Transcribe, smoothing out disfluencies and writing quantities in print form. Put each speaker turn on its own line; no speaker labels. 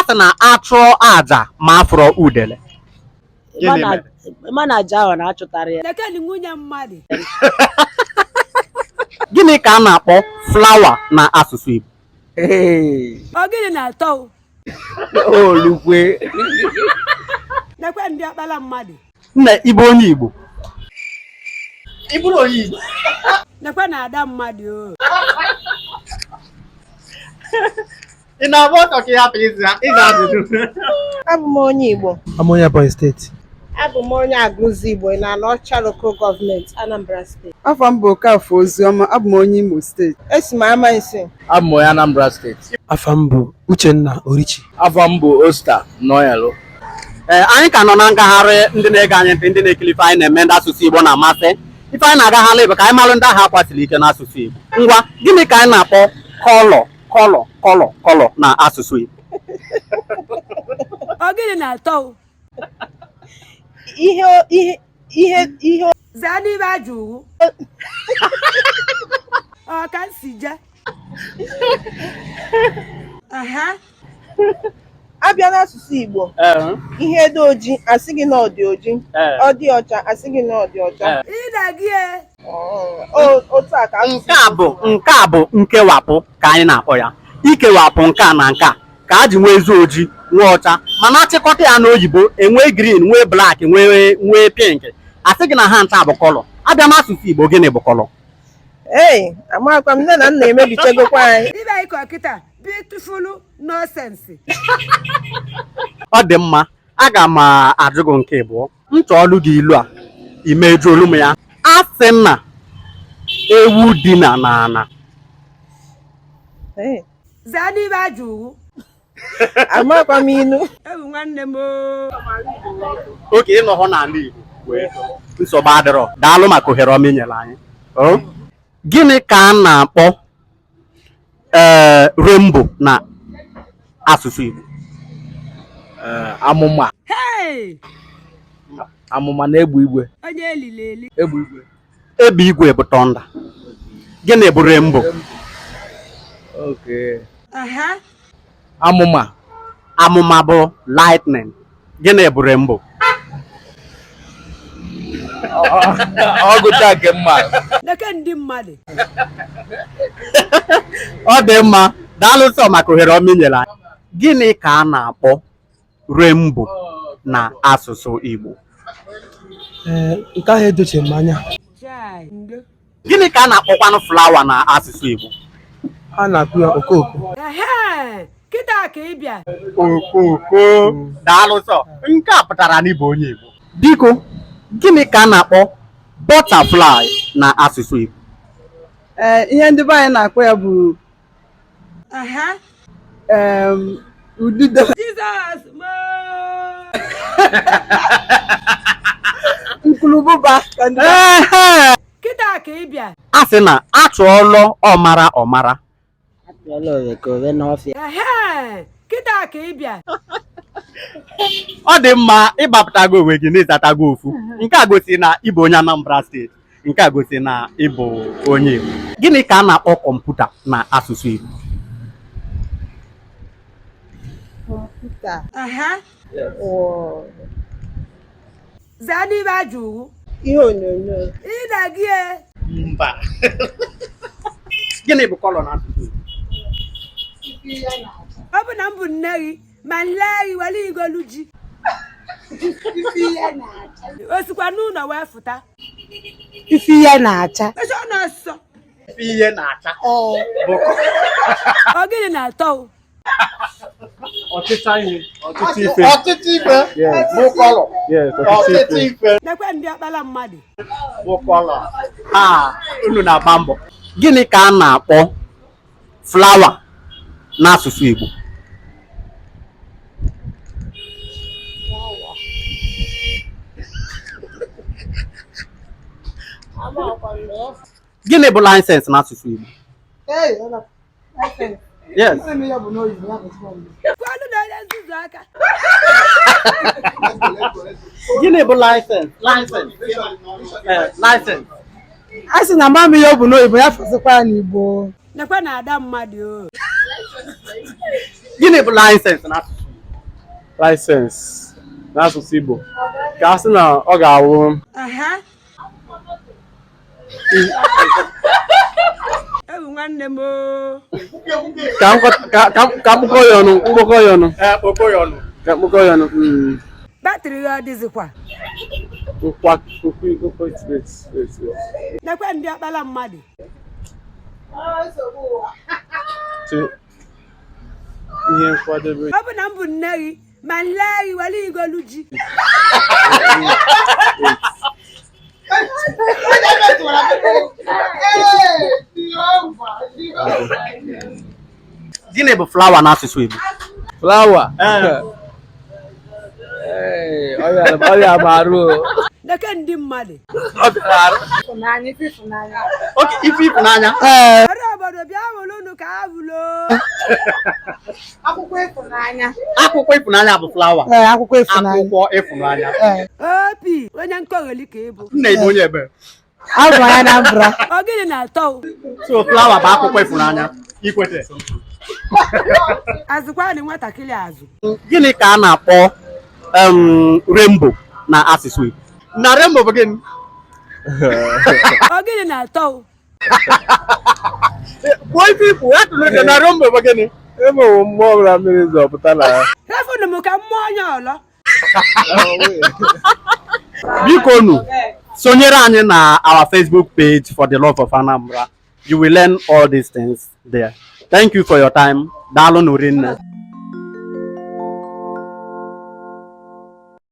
sị na achụọ aja ma afụrọ udele. Gịnị mere?
Ịma na aja ahụ na-achụtara ya.
Lekeni nwunye mmadụ.
Gịnị ka a na-akpọ flower na asụsụ Igbo?
Ọ gịnị na-atọ o?
Olukwe.
Lekwe ndị ọkpala mmadụ.
Nne, ị bụ onye Igbo? Ị bụrụ onye Igbo?
Lekwe na ada mmadụ o.
Ị na-agba ọsọ ka ị hapụ ịza ajụjụ.
Abụ m onye Igbo.
Abụ m onye Ebonyi steeti.
Abụ m onye Agụlụzigbo na Anaọcha Local Government, Anambra Steeti.
Afa m bụ Okafọ Oziọma, abụ m onye Imo steeti.
Esi m Amansea.
Abụ m onye Anambra steeti.
Afa m bụ Uchenna Orichi.
Afa m bụ Osta Nọyalụ.
Ee, anyị ka nọ na ngagharị. Ndị na-ege anyị ntị, ndị na-ekiri ife anyị na-eme, ndị asụsụ Igbo na-amasị, ife anyị na-agagharị bụ ka anyị malụ ndị ahụ akwasiri ike n'asụsụ Igbo. Ngwa, gịnị ka anyị na-akpọ colour, colour, colour, colour na asụsụ Igbo?
Ọ gịnị na-atọ o?
Ihe ihe ihe ihe.
Zaa n'ibe aja ugwu. Ọ ka m si je. Aha.
Abịa n'asụsụ Igbo, ihe dị oji, asị gị na ọ dị oji. Ọ dị ọcha, asị gị na ọ dị ọcha.
Ị na-agị e.
Otu a ka
Nke a bụ, nke a bụ nkewapụ ka anyị na-akpọ ya, ikewapụ nke a na nke a, ka a ji nwee ezi oji, nwee ọcha. Mana achịkọta ya n'oyibo, enwee green, nwee black, nwee pink, asị gị na ha ncha bụ colour. Abịa n'asụsụ Igbo, gịnị bụ colour?
Ee, amakwa m. Nne na nna emebichagokwa anyị.
Ibe anyị kọ kịta, beautiful nonsense.
Ọ dị mma, aga m ajụ gị nke abụọ. M tụọlụ gị ilu a, imejuolu m ya. A sị na ewu dina n'ana.
Ee.
Zaa n'ibe aja ugwu.
Amakwa m inu.
Ewu nwanne m.
Oke ịnọhọ n'ala Igbo wee nsogbu adịrọ. Daalụ maka ohere ọma i nyere anyị. Gịnị ka a na-akpọ ee rainbow na asụsụ Igbo?
Amụma. Amụma na egbe igwe.
Onye elili eli.
Egbe igwe.
Egbe igwe bụ thunder. Gịnị bụ rainbow?
Okay. Amụma.
Amụma bụ lightning. Gịnị bụ rainbow?
Ọgụcha nke mma.
Leke ndị mmadụ.
Ọ dị mma, daalụ sọ maka ohere ọma i nyere anyị. Gịnị ka a na-akpọ rainbow na asụsụ Igbo?
Ee, nke ahụ edocheghị m anya.
Gịnị ka a na-akpọkwanụ flower na asụsụ Igbo?
A na-akpọ ya okooko.
Kịta ka ị bịa.
Okooko, daalụ sọ. Nke a pụtara na ị bụ onye Igbo. Biko, gịnị ka a na-akpọ butterfly na asụsụ Igbo?
Ee, ihe ndị be anyị na-akpọ ya bụ ududo.
Jizọs!
Nkulubụba.
Kịta ka ị bịa.
A sị na achụọlụ ọmara ọmara.
Kịta ka ị bịa.
Ọ dị mma, ịgbapụtago onwe gị na ịzatago ofu. Nke a gosi na ị bụ onye Anambra steeti. Nke a gosi na ị bụ onye Igbo. Gịnị ka a na-akpọ kọmputa na asụsụ Igbo?
Kọmputa.
Zaa n'ibe aja ugwu.
Ihe onyonyo.
Ị na-agị e.
Mba. Gịnị bụ colour na asụsụ Igbo?
Ọ bụ na m bụ nne gị, ma nle gị were igolu ji. O sikwa n'ụlọ wee fụta.
Ife ihe na-acha.
Ezi ọ na-asọ.
Ife ihe na-acha. Bụ
Ọ gịnị na-atọ o?
Ọchịcha ihe. Ọchịcha ife.
Ọchịcha ife.
Yes.
Bụ colour.
Yes, ọchịcha ife.
Lekwe ndị ọkpala mmadụ.
Bụ colour. Ha, unu na-agba mbọ. Gịnị ka a na-akpọ flower n'asụsụ Igbo? Gịnị bụ license n'asụsụ Igbo? Yes.
Kwalụ na onye nzuzu aka.
Gịnị bụ license? License. License.
A sị na ama m ihe ọ bụ n'oyibo, ya fọzikwa ya n'Igbo.
Nekwe na ada mmadụ o.
Gịnị bụ license n'asụsụ Igbo?
License n'asụsụ Igbo ka a sị na ọ ga-awụ
Ewu nwanne m oo.
Ka m ka m kpụkọ ya ọnụ, mkpụkọ ya ọnụ. Ka m kpụkọ ya ọnụ.
Batrị ya ọ dịzikwa?
Nkwa nkwi wait, wait, wait, wait.
Nekwe ndị ọkpala mmadụ.
Ihe nkwadebe.
Ọ bụ na m bụ nne gị ma nlee gị were igolu ji.
Gịnị bụ flower n'asụsụ Igbo?
Flower. Ee, ọrịa m arụ o.
Nekwe ndị mmadụ.
Okay, ife ịfụnanya.
Ọrụ obodo bịa wụrụ unu ka ha wụlo.
Akwụkwọ ịfụnanya.
Akwụkwọ ịfụnanya bụ flower.
Ee, akwụkwọ ịfụnanya.
Akwụkwọ ịfụnanya.
Opi onye nkogheli ka ị bụ.
Nna, Igbo onye ebe?
Abụ onye Anambra.
Ọ gịnị na-atọ o?
So flower bụ akwụkwọ ịfụnanya. Ikwete.
Azụkwanị nwatakịrị azụ.
Gịnị ka a na-akpọ rainbow na asụsụ Igbo? Na rainbow bụ gịnị?
Ọ gịnị na-atọ o?
Kwuo ife ikwu ya tụrụ na rainbow bụ gịnị?
Ebe owu mmụọ ọbụla mmiri zọpụta na ya.
Refunu m ka mmụọ onye ọlọ.
Biko nu, sonyere anyị na our Facebook page, For the Love of Anambra. You will learn all these things there. Thank you for your time. Daalụ nụ rinne.